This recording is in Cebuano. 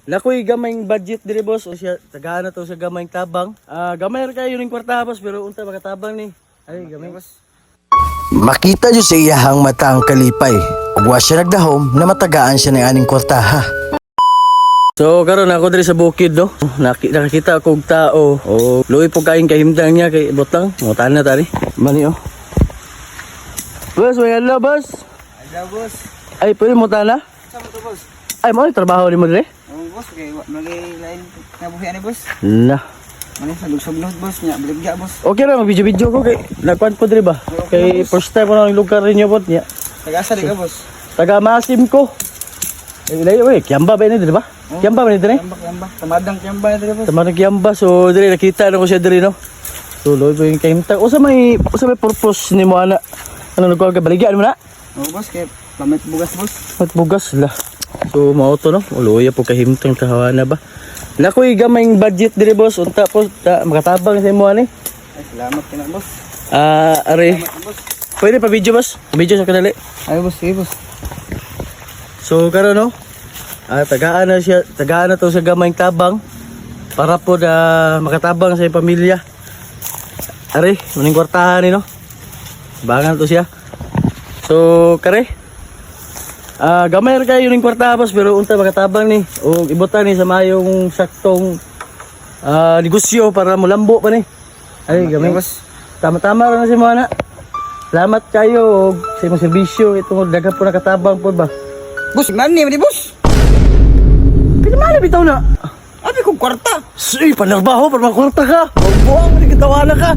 Nakoy gamayng budget diri, boss, o siya tagaan na to sa gamayng tabang. Ah, gamay ra kayo ning kwarta, boss, pero unta makatabang ni. Ay, gamay. Boss. Makita jud sa iyahang mata ang kalipay. Ug wa siya nagdahom na matagaan siya ng aning kwartaha. So karon ako diri sa bukid, no. Nakakita ako og tao. O luoy po kaing kahimtang niya kay butang. Mutan na tani. Mani oh. Boss, may adlaw, boss. Adlaw, boss. Ay, pwede mo tana? Sa mo to, boss? Ay, mo trabaho ni mo diri? Oh, boss, kay wa magay lain nga buhi ani, boss. Na. Mani sa lugsog-lugsog, boss, nya baligya, boss. Okay ra mag-video-video ko kay nagkuan ko diri ba? Kay first time ko na ang lugar ninyo po niya. Taga-asa di ka, boss? Taga Masim ko. Eh, layo eh, Kiamba ba ini diri ba? Kiamba ba ni diri? Kiyamba, kiyamba. Tamadang kiyamba ni boss. Tama na Kiamba. So diri nakita na ko siya diri, no. So loy ko yung kahimtang. Usa may purpose ni mo ana? Ano nagkuha ka baligyan mo na? Oh, boss, kay pamit bugas, boss. At bugas la. So mao to, no. Luya po kahimtang tahawa na ba. Nakoy gamayng budget diri, boss. Unta po ta, makatabang sa imo ani. Ay, salamat kina, boss. Ah, are. Salamat, boss. Pwede pa video, boss? Video sa kadali. Ay, boss, sige, boss. So karon, no. Ah, tagaan na siya, tagaan na to sa gamayng tabang para po na makatabang sa iyang pamilya. Are, maning kwartahan ni, no. Bangan to siya. So kare. Ah, gamay ra kayo ning kwarta, boss, pero unta makatabang ni o ibutan ni sa mayong saktong negosyo para mulambo pa ni. Ay, gamay. Boss. Tama-tama ra na si mo ana. Salamat kayo og sa imong serbisyo itong daghan po nakatabang po ba. Boss, mani man ni, boss. Pinamali bitaw na. Abi kong kwarta. Ay, panarbaho para makwarta ka. Buang, buang, ka.